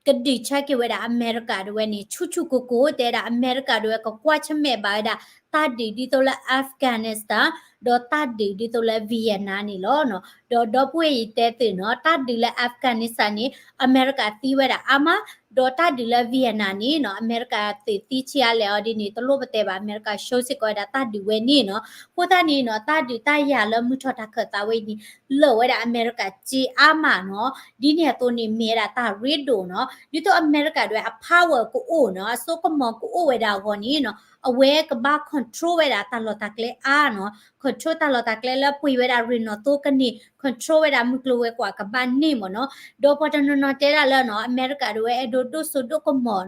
ကဒုးဆါက့ၤဝဲဒၣ်အမဲရကၤဒၣ်ဝဲန့ၣ် ဆူၣ်ဆူၣ်ကိၢ်ကိၢ် တဲဒၣ်အမဲရကၤဒၣ်ဝဲကကွၢ်ဆၢၣ်မဲာ်ဘၣ်ဝဲဒၣ် တၢ်ဒုးဒ်သိးလၢ Afghanistan ဒီးတၢ်ဒုးဒ်သိးလၢ Vietnam န့ၣ်လီၤ. ဒီးဒီပုၢ်ဝဲၢ်ယတဲသုးနီၤ တၢ်ဒုးလၢ Afghanistan န့ၣ် အမဲရကၤသံဝဲဒၣ်အါမး ဒီးတၢ်ဒုးလၢ Vietnam န့ၣ်နီၤ အမဲရကၤသုးသံဆံးအါလဲၣ်အီၤဒ်န့ၣ် တလိၣ်ပတဲဘၣ် အမဲရကၤ show စ့ၢ်ကီးဝဲဒၣ်တၢ်ဒုးဝဲန့ၣ်နီၤ. အဃိသတးန့ၣ်နီၤ တၢ်ဒုးတၢ်ယၤလၢမုၢ်ထီၣ်တၢ်ခၢၣ်သးဝဲအံၤန့ၣ် လၢာ်ဝဲဒၣ်အမဲရကၤစ့အါမးနီၤ. ဒ်န့ၣ်အသိးန့ၣ် မ့ၢ်ဝဲဒၣ်တၢ်ရ့ဒိၣ်နီၤ ဒ်သိးအမဲရကၤဒၣ်ဝဲအ power ကအိၣ်နီၤ အစိကမီၤကအိၣ်ဝဲဒၣ်အဂီၢ်န့ၣ်နီၤ အဝဲကဘၣ် control ဝဲဒၣ်တၢ်လီၢ်တၢ်ကျဲအါနီၤ control တၢ်လီၢ်တၢ်ကျဲလၢပှ့ၤဝဲဒၣ် ရ့ၣ်နီၣ်သိကန့ၢ် control ဝဲဒၣ်မုၢ်ကျိၤဝဲၤကွာ်ကဘၣ်န့ၢ်မ့ၢ်နီၤ. ဒီးပှၤတနီၤနီၤတဲဒၣ်လၢနီၤ အမဲရကၤဒၣ်ဝဲအဲၣ်ဒိးဒိၣ်စိဒိၣ်ကမီၤ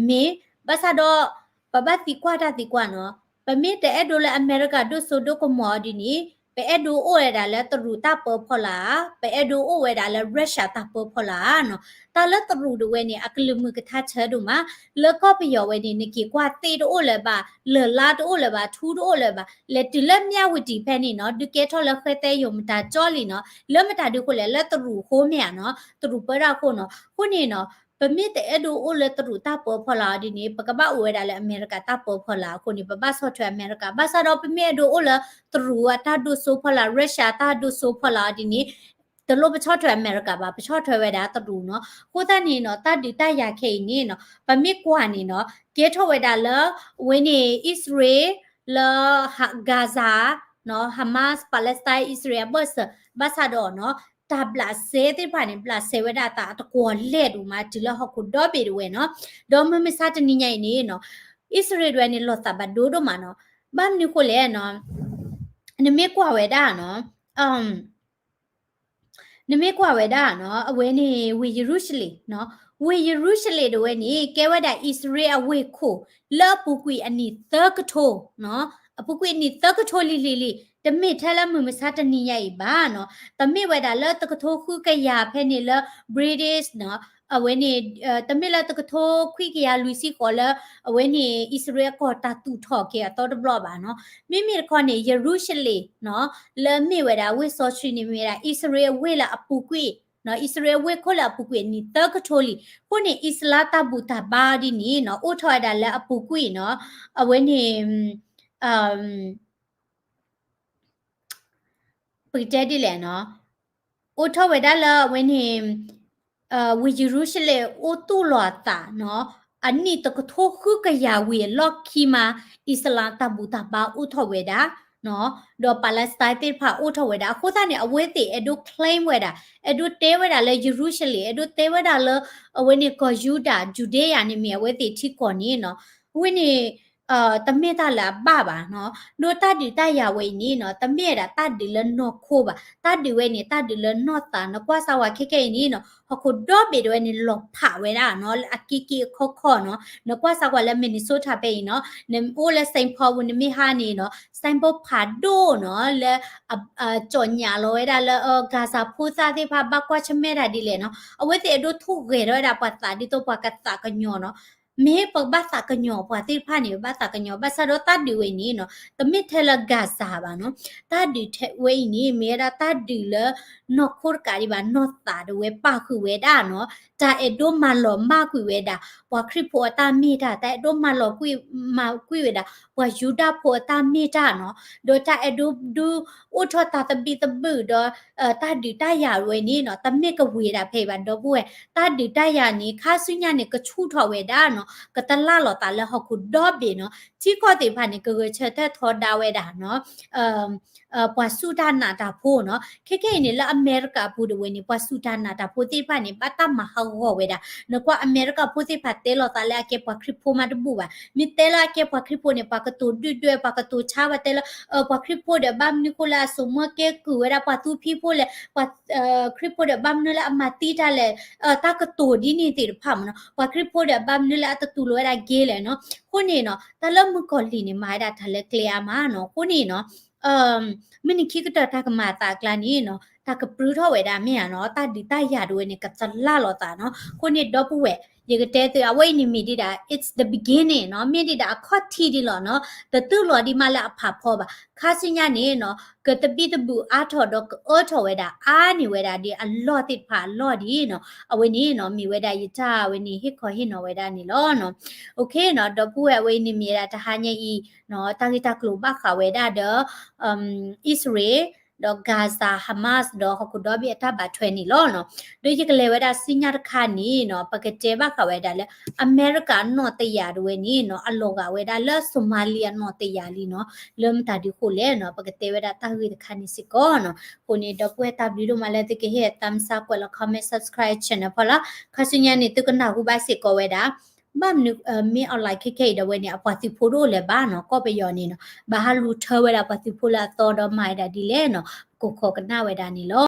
နီၤ မ့ၢ် ဘၣ်ဆၣ်ဒီး ပဘၣ်သံကွၢ်တၢ်သံကွၢ်နီၤ ပမ့ၢ်တအဲၣ်ဒိးလၢအမဲရကၤဒိၣ်စိဒိၣ်ကမီၤအီၤဒ်န့ၣ် ပအဲၣ်ဒိးအိၣ်ဝဲဒၣ်လၢတရူးတၢ်ပၢဖီလာ်ဧါ ပအဲၣ်ဒိးအိၣ်ဝဲဒၣ်လၢ Russia တၢ်ပၢဖီလာ်ဧါနီၤ. တၢ်လၢတရူးဒၣ်ဝဲန့ၣ် အကလုၢ်မုာ်ကထါဆၢဒိၣ်မး လၢကီၢ်ပယီၤဝဲန့ၣ် နက့ၤကွၢ်သ့ၣ်တအိၣ်လၢၤဘၣ် လၢၢ်လါတအိၣ်လၢၤဘၣ် ထူတအိၣ်လၢၤဘၣ် လဲၤတုၤလၢမၠၣ်ဝတံၤဖဲန့ၣ်နီၤ ဒုးကဲထီၣ်လၢဃဲသဲယိာ်မတၤကၠီလံနီၤ လၢမတၤဒုးအဃိလဲၣ် လၢတရူးအဃိမ့ၢ်ဧါနီၤ တရူးပၢတၢ်အဃိနီၤ. အဃိန့ၣ်နီၤ ပမ့ၢ်တအဲၣ်ဒိးအိၣ်လၢတရူးတၢ်ပၢဖီလာ်အီၤဒ်န့ၣ် ပကဘၣ်အိၣ်ဝဲဒၣ်လၢအမဲရကၤတၢ်ပၢဖီလာ်အဃိန့ၣ် ပဘၣ်ဆီၣ်ထွဲအမဲရကၤ ဘၣ်ဆၣ်ဒီးပမ့ၢ်အဲၣ်ဒိးအိၣ်လၢတရူးအတၢ်ဒိၣ်စိဖီလာ် Russia တၢ်ဒိၣ်စိဖီလာ်အီၤဒ်န့ၣ် တလိၣ်ပဆီၣ်ထွဲအမဲရကၤဘၣ် ပဆီၣ်ထွဲဝဲဒၣ်တရူးနီၤ. အဃိသတးန့ၣ်နီၤ တၢ်ဒုးတၢ်ယၤခဲအံၤန့ၣ်နီၤ ပမ့ၢ်ကွၢ်န့ၣ်နီၤ ကဲထီၣ်ဝဲဒၣ်လၢ အဝဲန့ၣ် အံၣ်စရ့လး လၢ Gaza နီၤ Hamas Palestine အံၣ်စရ့လးအဘၢၣ်စၢၤ ဘၣ်ဆၣ်ဒီးနီၤ တၢ်ဘျးစဲသ့ၣ်တဖၣ်န့ၣ် ဘျးစဲဝဲဒၣ်အသးအတကွီၤလဲၢ်ဒိၣ်မး တုၤလၢဟီၣ်ခိၣ်ဒီဘ့ၣ်ဒၣ်ဝဲနီၤ. ဒီးမုၢ်မဆါတနံၤညါအံၤန့ၣ်နီၤ အံၣ်စရ့လးဒၣ်ဝဲန့ၣ် လီၤသးဘၣ်ဒိဒိၣ်မးနီၤ. ဘၣ်မနုၤဃိလဲၣ်နီၤ နမ့ၢ်ကွၢ်ဝဲဒၣ်နီၤ နမ့ၢ်ကွၢ်ဝဲဒၣ်နီၤ အဝဲန့ၣ် ဝ့ၢ်ယရူၤၡလ့ၣ် ဝ့ၢ်ယရူၤၡလ့ၣ်ဒၣ်ဝဲန့ၣ် ကဲဝဲဒၣ်အံၣ်စရ့လးအဝ့ၢ်ခိၣ် လၢအပူၤကွံာ်အနံၣ်သၢကထိ အပူၤကွံာ်အနံၣ်သၢကထိလံၤလံၤလံၤ တမ့ၢ်ထဲလၢမုၢ်မဆါတနံၤညါအံၤဘၣ်နီၤ. တမ့ၢ်ဝဲဒၣ်လၢတကထိဃုကယၤဖဲန့ၣ်လၢ British နီၤ အဝဲန့ၣ် တမ့ၢ်လၢတကထိခွံကယၤလွံၢ်ဆံဃိးလၢ အဝဲန့ၣ် အံၣ်စရ့လးအကီၢ်တၢ်သူၣ်ထီၣ်က့ၤအသီတဘျီဘၣ်နီၤ. မ့မ့ၢ်တခီန့ၣ် ယရူၤၡလ့ၣ်နီၤ လၢအမ့ၢ်ဝဲဒၣ်ဝ့ၢ်စီဆှံန့ၣ် မ့ၢ်ဝဲဒၣ်အံၣ်စရ့လးအဝ့ၢ်လၢအပူၤကွံာ် အံၣ်စရ့လးဝ့ၢ်ခိၣ်လၢအပူၤကွံာ်အနံၣ်သၢကထိလံ. အဃိန့ၣ် အံၣ်စရ့လးတၢ်ဘူၣ်တၢ်ဘါဒ်န့ၣ်နီၤ အိၣ်ထီၣ်ဝဲဒၣ်လၢအပူၤကွံာ်နီၤ အဝဲန့ၣ် ပကတဲဒ်လဲၣ်နီၤ, အိၣ်ထီၣ်ဝဲဒၣ်လၢအဝဲန့ၣ် ဝ့ၢ်ယရူၤၡလ့ၣ်အိၣ်သူၣ်လီၤအသးနီၤ, အနံၣ်တကထိဃုကယၤဝံၤအလီၢ်ခံမး အံၣ်စရ့လးတၢ်ဘူၣ်တၢ်ဘါအိၣ်ထီၣ်ဝဲဒၣ် ဒီး Palestine သ့ၣ်တဖၣ်အိၣ်ထီၣ်ဝဲဒၣ်. အဃိသတးန့ၣ် အဝဲသ့ၣ်အဲၣ်ဒိး claim ဝဲဒၣ်, အဲၣ်ဒိးတဲဝဲဒၣ်လၢယရူၤၡလ့ၣ်, အဲၣ်ဒိးတဲဝဲဒၣ်လၢ အဝဲန့ၣ်ကီၢ်ယူဒၤ Judea န့ၣ်မ့ၢ်အဝဲသ့ၣ်ထံကီၢ်န့ၣ်နီၤ. အဝဲန့ၣ် တမ့ၢ်တၢ်လၢအဘၣ်ဘၣ်နီၤ. ဒီးတၢ်ဒုးတၢ်ယၤဝဲအံၤန့ၣ်နီၤ တမ့ၢ်ဝဲဒၣ်တၢ်ဒုးလၢနီၢ်ခိဘၣ်, တၢ်ဒုးဝဲန့ၣ် တၢ်ဒုးလၢနီၢ်သး. နကွၢ်စၢ်ဝဲခဲခဲအံၤန့ၣ်နီၤ ဟီၣ်ခိၣ်ဒီဘ့ၣ်ဒၣ်ဝဲန့ၣ် လီၤဖးဝဲဒၣ်နီၤ လၢအက့က့အခီခီနီၤ. နကွၢ်စၢ်ကွၢ်လၢ Minnesota ဖဲအံၤနီၤ, နအိၣ်လၢ Saint Paul ပူၤ နမ့ၢ်ဟါန့ၣ်နီၤ signboard ဖးဒိၣ်နီၤ လၢ အ ကၠီၣ်ညၣ်လီၤဝဲဒၣ်လၢ Gaza ဖိသၣ်သ့ၣ်တဖၣ် ဘၣ်ကွၢ်ဆၢၣ်မဲာ်တၢ်ဒ်လဲၣ်နီၤ. အဝဲသ့ၣ်အဲၣ်ဒိးထိၣ်ဂဲၤထီၣ်ဝဲဒၣ်ပှၤသးဒ်သိးပှၤကသးကညီၤနီၤ. မ့ၢ်ပဘၣ်သးကညီၤပှၤသ့ၣ်တဖၣ်န့ၣ် ပဘၣ်သးကညီၤ ဘၣ်ဆၣ်ဒီးတၢ်ဒုးဝဲအံၤန့ၣ်နီၤ တမ့ၢ်ထဲလၢ Gaza ဘၣ်နီၤ. တၢ်ဒုးဝဲအံၤန့ၣ် မ့ၢ်ဝဲဒၣ်တၢ်ဒုးလၢ နီၢ်ခိတကးဒံးဘၣ် နီၢ်သးဒၣ်ဝဲပာ်ဃုာ်ဝဲဒၣ်နီၤ. တၢ်အဲၣ်ဒိးမၤလီၤမၢ်ကွံာ်ဝဲဒၣ် ပှၤခရံာ်ဖိအတၢ်မ့ၢ်တၢ်, တၢ်အဲၣ်ဒိးမၤလီၤကွံာ် မၤကွံာ်ဝဲဒၣ် ပှၤယူဒၤဖိအတၢ်မ့ၢ်တၢ်နီၤ. ဒီးတၢ်အဲၣ်ဒိးဒုးအိၣ်ထီၣ်တၢ်သဘံၣ်သဘုၣ်ဒီး တၢ်ဒုးတၢ်ယၤဝဲန့ၣ်နီၤ တမ့ၢ်ကဝံၤဒၣ်ဖဲအံၤဘၣ် ဒီပုၢ်ဝဲၢ်. တၢ်ဒုးတၢ်ယၤန့ၣ် ခါဆူညါန့ၣ် ကဆူၣ်ထီၣ်ဝဲဒၣ်နီၤ ကတလၢ်လီၤသးလၢဟီၣ်ခိၣ်ဒီဘ့ၣ်နီၤ. ထံကီၢ်သ့ၣ်တဖၣ်န့ၣ် ကဂဲၤဆၢထၢၣ်ထီဒါဝဲဒၣ်နီၤ ပှၤစူၢ်တၢ်နာ်တၢ်ဖိနီၤ. ခဲခဲအံၤန့ၣ် လၢအမဲရကၤအပူၤဒၣ်ဝဲန့ၣ် ပှၤစူၢ်တၢ်နာ်တၢ်ဖိသ့ၣ်တဖၣ်န့ၣ် ဘၣ်တၢ်မၤဟးဂီၤဝဲဒၣ်. နကွၢ်အမဲရကၤဖိသ့ၣ်တဖၣ်တဲလီၤသးလၢအကဲပှၤခရံာ်ဖိမးတဘူၣ်ဘၣ်. မ့ၢ်တဲလၢအကဲပှၤခရံာ်ဖိန့ၣ် ပှၤကတိၤဒုၣ်ဒွဲၣ် ပှၤကတိၤဆါ ပှၤတဲလၢ ပှၤခရံာ်ဖိဒီးဘၣ်မနုၤဃိလၢအစိာ်မီၢ်ကဲကုၢ်ဝဲဒၣ်ပှၤသူဖံးဖိလဲၣ်, ပှၤခရံာ်ဖိဒီးဘၣ်မနုၤလၢအမၤသံတၢ်လဲၣ်, တၢ်ကတိၤဒ်န့ၣ်သ့ၣ်တဖၣ်မးနီၤ. ပှၤခရံာ်ဖိဒီးဘၣ်မနုၤလၢအတတူၢ်လိာ်ဝဲဒၣ် gay လဲၣ်နီၤ. အဃိန့ၣ်နီၤ တၢ်လၢမုၣ်ကီၤလံၢ်န့ၣ် မၤဝဲဒၣ်တၢ်လၢကျဲအါမးနီၤ. အဃိန့ၣ်နီၤ မုၢ်နံၤခံကတၢၢ်တၢ်ကမၤအသးအကျါန့ၣ်နီၤ တၢ်ကပြုၢ်ထီၣ်ဝဲဒၣ်မ့ၢ်ဧါနီၤ တၢ်ဒုးတၢ်ယၤဒၣ်ဝဲန့ၣ် ကတလၢ်လီၤသးနီၤ. အဃိန့ၣ် ဒီပုၢ်ဝဲၢ် ယကတဲသု အဝဲအံၤန့ၣ်မ့ၢ်ဒံးဒၣ် it's the beginning နီၤ မ့ၢ်ဒံးဒၣ်အခီၣ်ထံးဒံးလီၤနီၤ. တတုၤလီၤဒံးမးလၢအဖးဖီဘၣ်. ခါဆူညါန့ၣ်နီၤ ကသဘံၣ်သဘုၣ်အါထီၣ်ဒီးကအၢထီၣ်ဝဲဒၣ် အါန့ၢ်ဝဲဒၣ်ဒ်အလီၢ်သ့ၣ်တဖၣ်အလီၢ်ဒံးနီၤ. အဝဲန့ၣ်နီၤ မ့ၢ်ဝဲဒၣ်ယတၢ်ဝဲန့ၣ် ဟ့ၣ်ခီဟ့ၣ်နီၤဝဲဒၣ်န့ၣ်လီၤနီၤ. အဃိနီၤ ဒီပုၢ်ဝဲၢ် အဝဲအံၤန့ၣ်မ့ၢ်ဝဲဒၣ်တဟါညါအံၤနီၤ တၢ်ဂ့ၢ်တၢ်ကျိၤဘၣ်ဃးဝဲဒၣ်ဒီး အံၣ်စရ့လး ဒီး Gaza Hamas ဒီးဟီၣ်ခိၣ်ဒီဘ့ၣ်အတၢ်ဘၣ်ထွဲန့ၣ်လီၤနီၤ. ဒီးယကလဲၤဝဲဒၣ်ဆူညါတခါန့ၣ်နီၤ ပကတဲဘၣ်ဃးဝဲဒၣ်လၢ အမဲရကၤနီၣ်တယာ်ဒၣ်ဝဲန့ၣ်နီၤ အလီၤဂာ်ဝဲဒၣ်လၢ Somalia နီၣ်တယာ်လံနီၤ. လၢမတၤဒုးဃိလဲၣ်နီၤ ပကတဲဝဲဒၣ်တၢ်ဂ့ၢ်တခါန့ၣ်စ့ၢ်ကီးနီၤ. အဃိန့ၣ် ဒီပုၢ်ဝဲၢ် တၢ်ဘျုးဒိၣ်မးလၢသုကဟ့ၣ် thumbs up ကွဲးလီၤ comment subscribe channel ဖီလာ်. ခါဆူညါန့ၣ် သုကနၢ်ဟူဘၣ်စ့ၢ်ကီးဝဲဒၣ် ဘၣ်မနုၤ မ့ၢ် online ခဲခဲအံၤဒၣ်ဝဲန့ၣ် အပှၤသုးဖိတအိၣ်လၢၤဘၣ်နီၤ ကီၢ်ပယီၤန့ၣ်နီၤ ဘၣ်ဟးလူၤထၢဝဲဒၣ်ပှၤသုးဖိလၢအသီဒီးမၤဝဲဒၣ်ဒ်လဲၣ်နီၤ ကိးခီကနၣ်ဝဲဒၣ်န့ၣ်လီၤ.